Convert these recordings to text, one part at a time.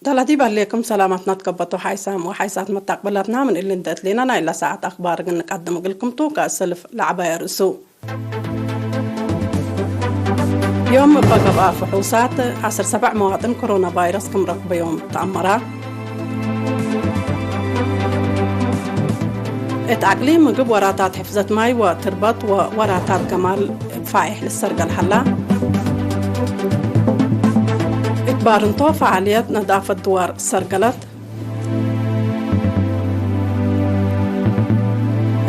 ዳላዲ ባሌኩም ሰላማትና ትከበቱ ሓይሳም ወሓይሳት መታቅበላትና ምን እልን ደትሌና ናይ ላ ሰዓት ኣኽባር ግን ንቀድም እግልኩምቱ ከሰልፍ ለዓባያ ርእሱ። ዮም እባ ገብኣ ፍሑሳት ዓሰርተ ሰብዓ መዋጥን ኮሮና ቫይረስ ክምረኽበዮም ተኣመራ። እት ዓቅሊ ምግብ ወራታት ሕፍዘት ማይ ወትርበት ወወራታት ገማል ፋይሕ ልሰርገል ሃላ። እት ባርንቶ ፈዓልየት ነዳፈት ድዋር ሰርገለት።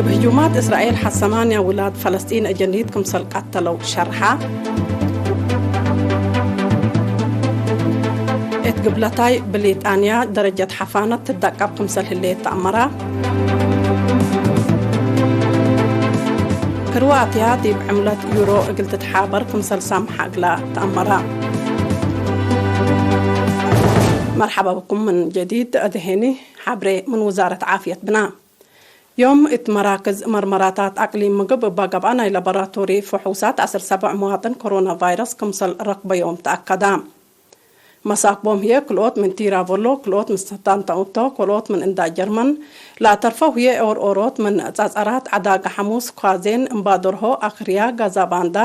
እብ ህጁማት እስራኤል ሓሰማንያ ውላድ ፈለስጢን እጀኒት ክምሰል ቀተለው ሸርሓ። እት ግብለታይ ብሊጣንያ ደረጀት ሓፋነት ትዳቀብ ክምሰል ህሌት ተኣመራ። ክርዋትያ ዲብ ዕምለት ዩሮ እግል ትትሓበር ክምሰል ሳምሓ እግላ ተኣመራ። መርሓባ ብኩም ምን ጀዲድ፣ ኣድሄኒ ሓብሬ ምን ውዛረት ዓፍየት ብና። ዮም እት መራክዝ መርመራታት ኣቅሊም ምግብ እባ ገብኣ ናይ ላቦራቶሪ ፍሑሳት ዓሰርተ ሰብዓ መዋጥን ኮሮና ቫይረስ ክምሰል ረክበዮም ተኣከዳ። መሳክቦም ህየ ክልኦት ምን ቲራቮሎ፣ ክልኦት ምን ስታንታውቶ፣ ክልኦት ምን እንዳ ጀርመን፣ ለኣተርፈው ህየ ኦርኦሮት ምን ጸጸራት፣ ዓዳጋ ሓሙስ፣ ኳዜን፣ እምባዶርሆ፣ ኣክርያ፣ ጋዛባንዳ፣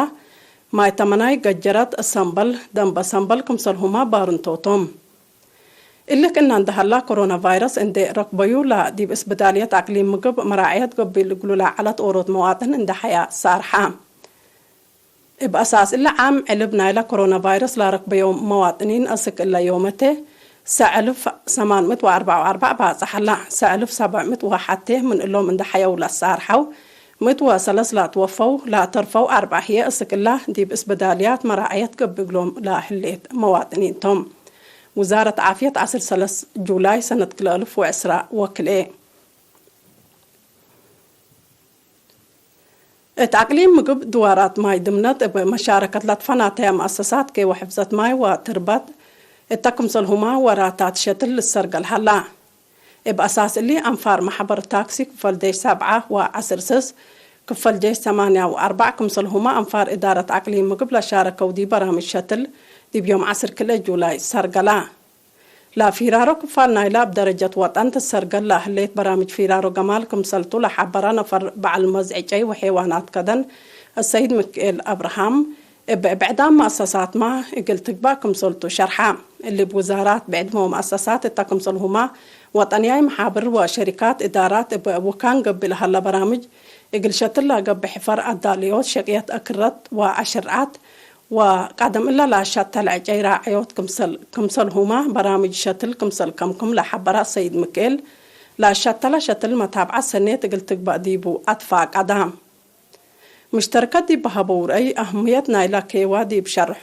ማይ ተመናይ፣ ገጀረት፣ ሰምበል፣ ደንበ ሰምበል ክምሰልሁማ ባርንቶቶም። እልክ እና እንዳሃላ ኮሮና ቫይረስ እንደ ረክበዩ ላ ዲብ እስብዳልየት ኣቅሊም ምግብ መራዕየት ገቢል ግሉላ ዓለት ኦሮት መዋጥን እንደ ሓያ ሳርሓ። እብ ኣሳስ እለ ዓም ዕልብ ናይላ ኮሮና ቫይረስ ላረክበዮም መዋጥኒን ኣስክ እለ ዮመቴ ሰዕልፍ ሰማንምት ወኣርባዕ ወኣርባዕ ባጽሓላ። ሰዕልፍ ሰብዕምት ወሓቴ ምን እሎም እንደ ሓየው ላሳርሓው፣ ምት ወሰለስ ላትወፈው፣ ላተርፈው ኣርባዕ ህየ እስክ እላ ዲብ እስበዳልያት መራዕየት ገብግሎም ላህሌት መዋጥኒን ቶም። ውዛረት ዓፍየት ዓሰርተ ሰለስተ ጁላይ ሰነት ክልተ ኣልፍ ወዕስራ ወክልኤ። እት ኣቅሊም ምግብ ድዋራት ማይ ድምነት እብ መሻረከት ላትፈናተያ መኣሰሳት ኬወ ሕፍዘት ማይ ወትርበት እተ ክምሰልሁማ ወራታት ሸትል ልሰርገል ሃላ። እብ ኣሳስ እሊ ኣንፋር ማሕበር ታክሲ ክፈል ዴሽ ሰብዓ ወዓስር ስስ ክፈል ዴሽ ሰማንያ ወኣርባዕ ክምሰልሁማ ኣንፋር እዳረት ኣቅሊም ምግብ ለሻረከው ዲ በራምጅ ሸትል ዲብ ዮም ዓስር ክልኤ ጁላይ ሰርገላ። ላፊራሮ ክፋል ናይላ ኣብ ደረጀት ወጠን ትሰርገል ላህሌት በራምጅ ፊራሮ ገማል ክምሰልቱ ለሓበራ ነፈር በዓል መዝ ዕጨይ ወሔዋናት ከደን እሰይድ ምክኤል ኣብርሃም እብ ብዕዳም መኣሰሳትማ እግል ትግባእ ክምሰልቱ ሸርሓ። እሊ ብውዛራት ብዕድመ መኣሰሳት እታ ክምሰልሁማ ወጠንያይ መሓብር ወሸሪካት እዳራት እብ ውካን ገቢል ሃላ በራምጅ እግል ሸትል ላገብእ ሕፈር ኣዳልዮት ሸቅየት ኣክረት ወኣሽርዓት ወቃደም እለ ላሻተል ዕጨይ ራዕዮት ክምሰል፣ ክምሰልሁማ በራምጅ ሸትል ክምሰል ከምኩም ለሓበራ ሰይድ ምክኤል፣ ላሻተላ ሸትል መታብዓ ሰኔት እግል ትግባእ ዲቡ ኣትፋቀዳ። ምሽተርከት ዲብ በሃበው ርአይ ኣህምየት ናይላ ኬዋ ዲብ ሸርሖ፣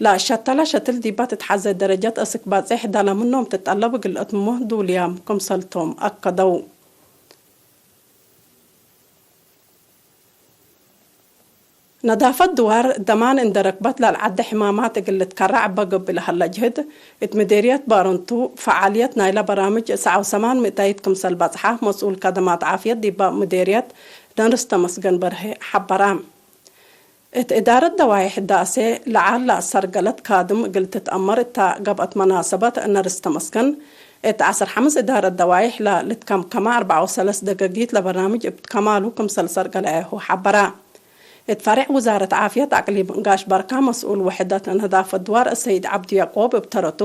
ላሻተላ ሸትል ዲባ ትትሓዘ ደረጀት እስክ ባጼሕ ዳላ ምኖም ትጠለብ እግል እትሞ ዱልያም ክምሰልቶም ኣከደው። ነዳፈት ድዋር ደማን እንደ ረክበት ላልዓደ ሕማማት እግል ልትከራዕ እበ ገብእ ለሀለ ጅህድ፣ እት ምዴርየት ባሮንቱ ፈዓልየት ናይለ በራምጅ ሰዓው ሰማን ምእታይት ክምሰል በጽሓ መስኡል ከደማት ዓፍየት ዲባ ምዴርየት ነርስ ተመስገን በርሄ ሐበራ። እት እዳረት ደዋይሕ ዳሴ ለዓል ለአሰርገለት ካድም እግል ትትአመር እታ ገብአት መናሰበት ነርስ ተመስገን፣ እት ዐስር ሐምስ እዳረት ደዋይሕ ለልትከምከማ አርብዓ ወሰለስ ደገጊት ለበርናምጅ እብ ከማሉ ክምሰል ሰርገለያሁ ሐበራ። እት ፈሬዕ ውዛረት ዓፍየት አቅሊም ጋሽ በርካ መስኡል ውሕደት ነዳፈት ድዋር ሰይድ ዐብዱ ያቆብ እብ ተረቱ፣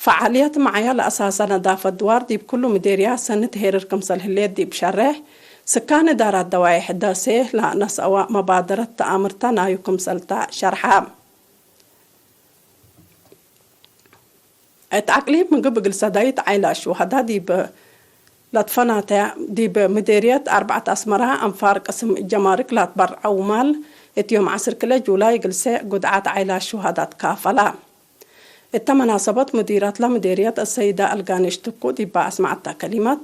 ፈዓልየት መዓያ ለአሳሰ ነዳፈት ድዋር ዲብ ክሉ ምዴርያ ሰኒ ትሄርር ክምሰል ህሌት ዲብ ሸሬሕ፣ ስካን እዳራት ደዋይሕ ደሴ ለነስአዋ መባደረት ተአምርተ ናዩ ክምሰልታ ሸርሐ። እት አቅሊም ምግብ እግል ሰዳይት ዓይላ ሹሀዳ ዲብ ለትፈናተ ዲብ ምዴርየት አርባዕት አስመራ አንፋር ቅስም ጀማርክ ላትበርዐው ማል እት ዮም ዐስር ክልኤ ጁላይ እግልሰ ጉድዓት ዓይላ ሹሀዳ ትካፈላ። እተ መናሰበት ምዲረትለ ምዴርየት አሰይዳ አልጋነሽ ትኩ ዲባ አስመዐታ ከሊማት፣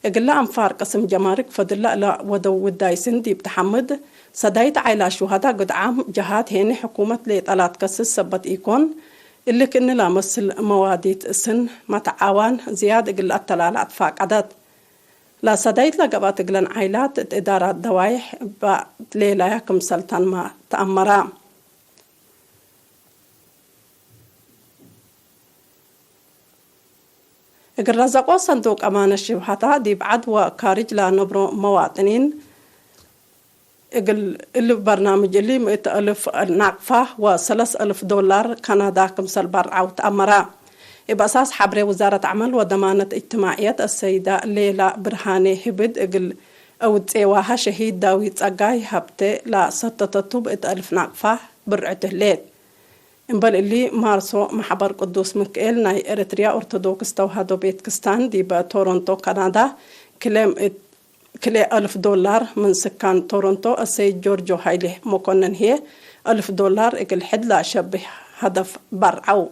እግለ አንፋር ቅስም ጀማርክ ፈድለ እለ ወደው ውዳይ ስን ዲብ ተሐምድ፣ ሰዳይት ዓይላ ሹሀዳ ግድዓም ጀሃት ሄኒ ሕኩመት ሌጠ ላትከስስ ሰበት ኢኮን፣ እሊ ክእኒ ላመስል መዋዲት ስን መትዓዋን ዝያድ እግል አተላላ አትፋቀደት። ለሰዳይት ለገብአት እግለን ዓይላት እት እዳራት ደዋይሕ እባ ሌላያ ክምሰልተንማ ተአመራ። እግል ረዘቆ ሰንዱቅ አማነት ሽብሃታ ዲብ ዐድ ወካርጅ ለነብሮ መዋጥኒን እግል እሊ በርናምጅ እሊ ምእት አልፍ ናቅፋ ወሰለስ አልፍ ዶላር ካናዳ ክምሰል በርዐው ተአመራ። እብ አሳስ ሐብሬ ውዛረት ዐመል ወደማነት እጅትማዕየት አሰይዳ ሌላ ብርሃኔ ህብድ እግል አውጼዋሃ ሸሂድ ዳዊት ጸጋይ ሀብቴ ለሰተተቱ ብእት አልፍ ናቅፋ ብርዕት ህሌት። እምበል እሊ ማርሶ መሕበር ቅዱስ ምክኤል ናይ ኤረትርያ ኦርቶዶክስ ተውሃዶ ቤት ክስታን ዲበ ቶሮንቶ ካናዳ ክሌ ምእት ክሌ አልፍ ዶላር ምን ስካን ቶሮንቶ አሰይድ ጆርጆ ሃይሌ መኮነን ህዬ አልፍ ዶላር እግል ሕድ ለአሸብህ ሀደፍ በርዐው።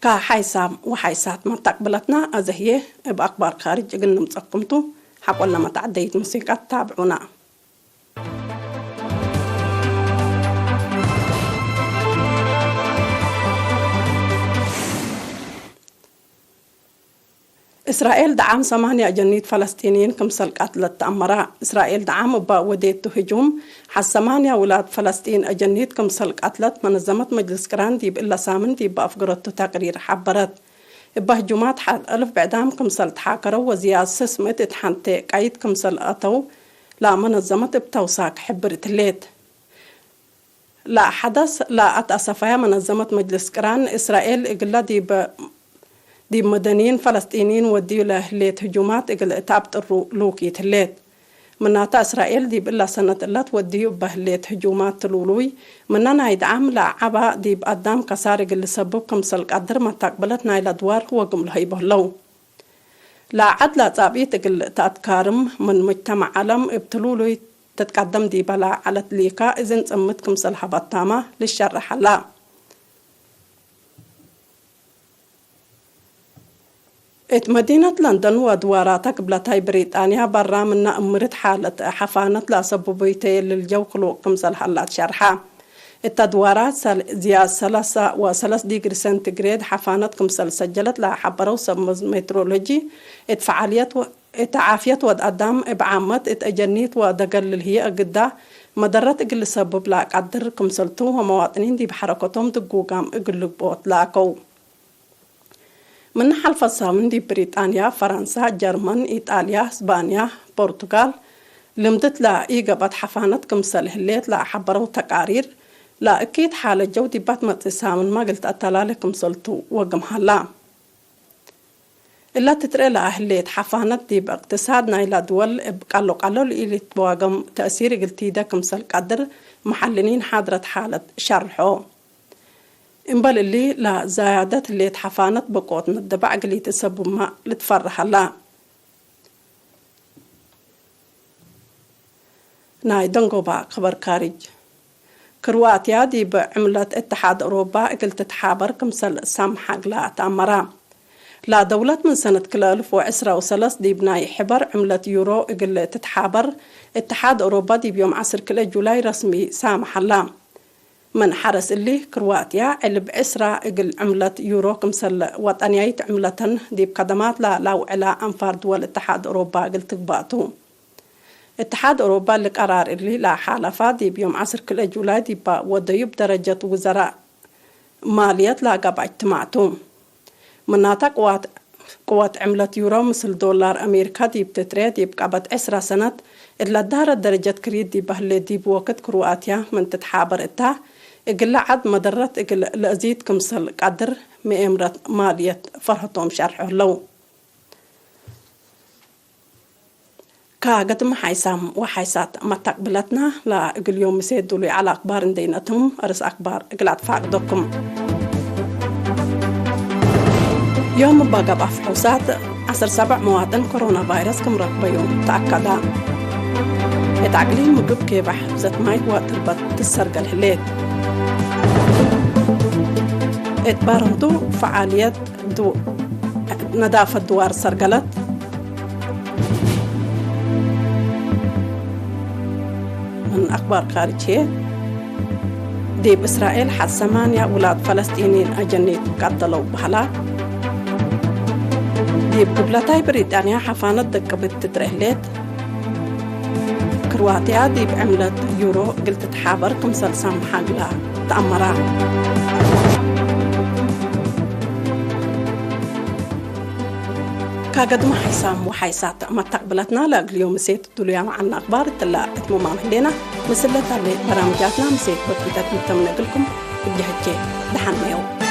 ከሓይሳም ወሓይሳት መታቅብለትና አዘህዬ እብ አክባር ካርጅ እግል ንምጸኩምቱ። ሐቆለ መታዕደይት ሙሲቃ ታብዑና። እስራኤል ደዓም ሰማንያ አጀኒት ፈለስጢንይን ክምሰል ቀትለት ተአመራ። እስራኤል ደዓም እባ ወዴቱ ህጁም ሐ ሰማንያ ውላድ ፈለስጢን አጀኒት ክምሰል ቀትለት መነዘመት መጅልስ ቅራን ዲብ እለ ሳምን ዲብ አፍገረቱ ተቅሪር ሐበረት። እባ ህጁማት ሐድ አልፍ ብዕዳም ክምሰል ተሓከረው ወዝያድ ስስ ምእት እት ሐንቴ ቀይድ ክምሰል አተው ለመነዘመት እብ ተውሳክ ሕብር እትሌት። ለሐደስ ለአትአሰፈያ መነዘመት መጅልስ ቅራን እስራኤል እግለ ዲብ ዲብ መደንይን ፈለስጢንይን ወድዩ ለህሌት ህጁማት እግል እት አብጥሩ ልውኪት ህሌት። ምናተ እስራኤል ዲብ እላ ሰነት እላት ወድዩ እበ ህሌት ህጁማት ትሉሉይ ምነ ናይ ደዓም ለዐባ ዲብ አዳም ከሳር እግል ልሰብብ ክምሰል ቀድር መታቅብለት ናይለ ድዋር ወግምሎ ሀይቦ ህለው። ለዐድ ለጻብኢት እግል ተአትካርም ምን ሙጅተመዕ ዐለም እብ ትሉሉይ ትትቀደም ዲበ ለዐለት ሊካ እዝን ጽምት ክምሰል ሀበታማ ልሸርሕ ዐላ። እት መዲነት ለንደን ወድዋራታ ክብለታይ ብሪጣንያ በራ ምነ እምርት ሓለት ሐፋነት ለአሰብቡይተየ ልልጀው ክሉቅ ክምሰል ሀላ ትሸርሐ። እተ ድዋራት ሰል-፣ ዝያድ ሰላሳ ወሰለስ ዲግሪ ሴንቲግሬድ ሐፋነት ክምሰል ሰጀለት ለሐበረው ሰብ ሜትሮሎጂ፣ እት ፈዓልየት ወ-፣ እት ዓፍየት ወድ አዳም እብ ዓመት እት አጀኒት ወደገል ልልህየ እግዳ መደረት እግል ልሰብብ ለአቀድር ክምሰልቱ ወመዋጥኒን ዲብ ሐረከቶም ድጉጋም እግል ልግብኦት ለአከው። ምን ሐልፈ ሳምን ዲብ ብሪጣንያ፣ ፈረንሳ፣ ጀርመን፣ ኢጣልያ፣ እስባንያ፣ ፖርቱጋል፣ ልምድት ለኢገብአት ሐፋነት ክምሰል ህሌት ለሐበረው ተቃሪር፣ ለእኪት ሓለ ጀው ዲባት መጽእ ሳምን ማግል ተአተላሌ ክምሰልቱ ወግም ሀላ። እላ ትትርኤ ለአህሌት ሐፋነት ዲብ እቅትሳድ ናይላ ድወል እብ ቃሎ ቃሎ ለኢልትዋገም ተእሲር እግል ቲደ ክምሰል ቀድር መሐልኒን ሓድረት ሓለት ሸርሖ። እምበል እሊ፣ ለዛያደት ህሌት ሐፋነት በቆት ንደባዕ እግል ኢትሰቡማ ልትፈርህ ሀላ። ናይ ደንጎባ ክበር ካርጅ። ክርዋትያ ዲብ ዕምለት እትሓድ ኦሮባ እግል ትትሓበር ክምሰል ሳምሓግላ ተአመራ። ላደውለት ምን ሰነት ክልተ አልፍ ወዕስራ ወሰለስ ዲብ ናይ ሕበር ዕምለት ዩሮ እግል ትትሓበር እትሓድ ኦሮባ ዲብ ዮም ዐስር ክልኤ ጁላይ ረስሚ ሳምሐላ። ምን ሐረስ እሊ፣ ክርዋትያ ዕልብ ዕስራ እግል ዕምለት ዩሮ ክምሰል ወጠንያይት ዕምለተን ዲብ ከደማት ለአውዕላ አንፋር ድወል እትሓድ ኦሮባ እግል ትግባእቱ። እትሓድ ኦሮባ እሊ ቀራር እሊ ለሓለፋ ዲብ ዮም ዐስር ክልኤ ጁላይ ዲባ ወደዩ እብ ደረጀት ውዘራእ ማልየት ለአጋብአ እጅትማዕቱ። ምናተ ቅዋት፣ ቅዋት ዕምለት ዩሮ ምስል ዶላር አሜሪካ ዲብ ትትሬ ዲብ ቀበት ዕስራ ሰነት እት ለዳረ ደረጀት ክሪድ ዲባ ህሌት ዲብ ወክድ ክሩኣትያ ምን ትትሓበር እታ፣ እግለ ዐድ መደረት እግል ለእዚድ ክምሰል ቀድር መኤምረት ማልየት ፈርሀቶም ሸርሖ ህለው። ካገትም ሓይሳም ወሓይሳት መታቅብለትና ለእግል ዮም ምሴ ዱሉይ ዐለ አክባር እንደይነትም ርስ አክባር እግል አትፋቅደኩም። ዮም እባ ገብአ ፍሑሳት ዐስር ሰብዕ መዋጥን ኮሮና ቫይረስ ክም ረክበዮም ተአከዳ። እት አቅሊም ምግብ ኬባሕ ብዘት ማይ ወትርበት ትሰርገል ህሌት። እት ባረንቱ ፈዓልየት ዱ-፣ ነዳፈት ድዋር ሰርገለት። ምን አክባር ካርጅ ህዬ፣ ዲብ እስራኤል ሐድ ሰማንያ ውላድ ፈለስጢንይን አጀኒት ቀተለው በህላ። ዲብ ክብለታይ ብሪጣንያ ሐፋነት ደቅብት ትትረህሌት። ክርዋትያ ዲብ ዕምለት ዩሮ እግል ትትሓበር ክምሰል ሳምሓግላ ኣመራ ካገድማ ሓይሳም ወሓይሳት መታቕብለትና ለእግልዮ ምሴት ድሉያ መዓልና ኣኽባር እትላ እትሙማም ህሌና ምስለት ኣለ በራምጃትና ምሴት በኪተት ምተምነግልኩም እጀህቼ ደሓን መየው።